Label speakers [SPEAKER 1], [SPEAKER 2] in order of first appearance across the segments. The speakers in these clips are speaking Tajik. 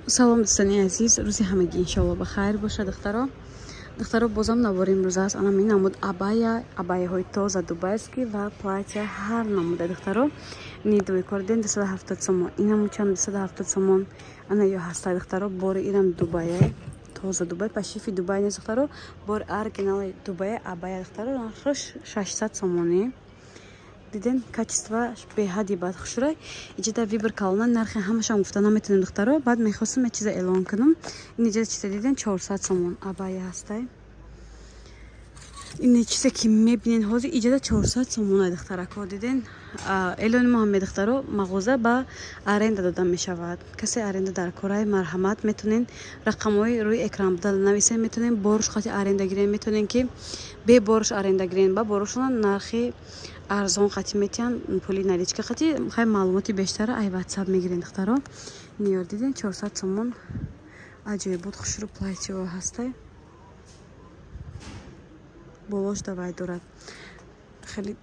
[SPEAKER 1] Салом, дӯстони азиз, рӯзи ҳамагӣ иншоалло ба хайр бошад, духтаро. Духтаро, бозам навори имрӯз аст. Анам ин намуд абая, абаяҳои тоза дубайский ва платья ҳар намуда, духтаро. Ини двойка ро ден 270 сомон, инаму чанд 270 сомон. Ана ё ҳаста, духтаро, бори ирам Дубая, тоза Дубай, пошив и Дубай нест, духтаро, бори оригинали Дубая абая, духтаро, нархаш 600 сомонӣ. Диден, качество беҳади бад хушрӯй. Иҷода выбор калона, нархи ҳамашам гуфта наметонем, духтаро. Баъд мехостам як чиза эълон кунам. Ин иҷода чиза диден, 400 сомон абая ҳастай. Ин чизе ки мебинен ҳозир иҷода 400 сомона, духтарако, диден. Эълони мо ҳам, духтаро, мағоза ба аренда дода мешавад. Касе аренда дар корай, марҳамат, метонен рақамҳои рӯи экран буда нависен, метонен боруш қати аренда гирен, метонен ки бе боруш аренда гирен, ба борушона нархи арзон қати метиҳанд, пули наличка қати. Хай, маълумоти бештара ай Ватсап мегирен, духтаро. Ниёр диден, 400 сомон, аҷоибот хушрӯ платьё ҳастай, болош давай дорад хеле.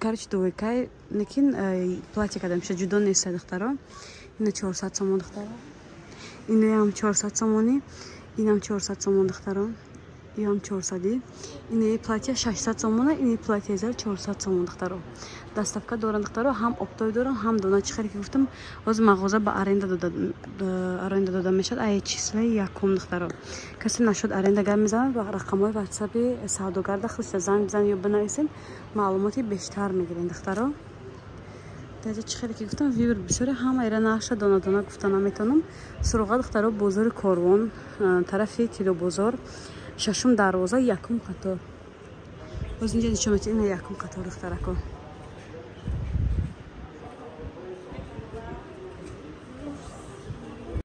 [SPEAKER 1] Короче, двойка й, лекин платье када меша, ҷудо неста, духтаро. Ина 400 сомон, духтаро, иноям 400 сомонӣ, инам 400 сомон, духтаро, иам 400-и. Инаи платья 600 сомона, инаи платья зар 400 сомон, духтаро. Доставка доранд, духтаро, ҳам оптовый доранд, ҳам дона. Чӣ хеле ки гуфтам, ҳозир мағоза ба аренда дода мешавад ай число и якум, духтаро. Касе нашуд аренда гап мезанад, ба рақамҳои Ватсапи савдогарда худша занг бизанед ё бинависед, маълумоти бештар мегиред, духтаро. Даҷа чӣ хеле ки гуфтам, выбор бисёре, ҳама ира нархша дона дона гуфта наметавонам. Суроға, духтаро, бозори Корвон, тарафи Тилобозор, шашум дарвоза, якум қатор. Боз инҷа нишон метиҳад, ина якум қатор, духтарако.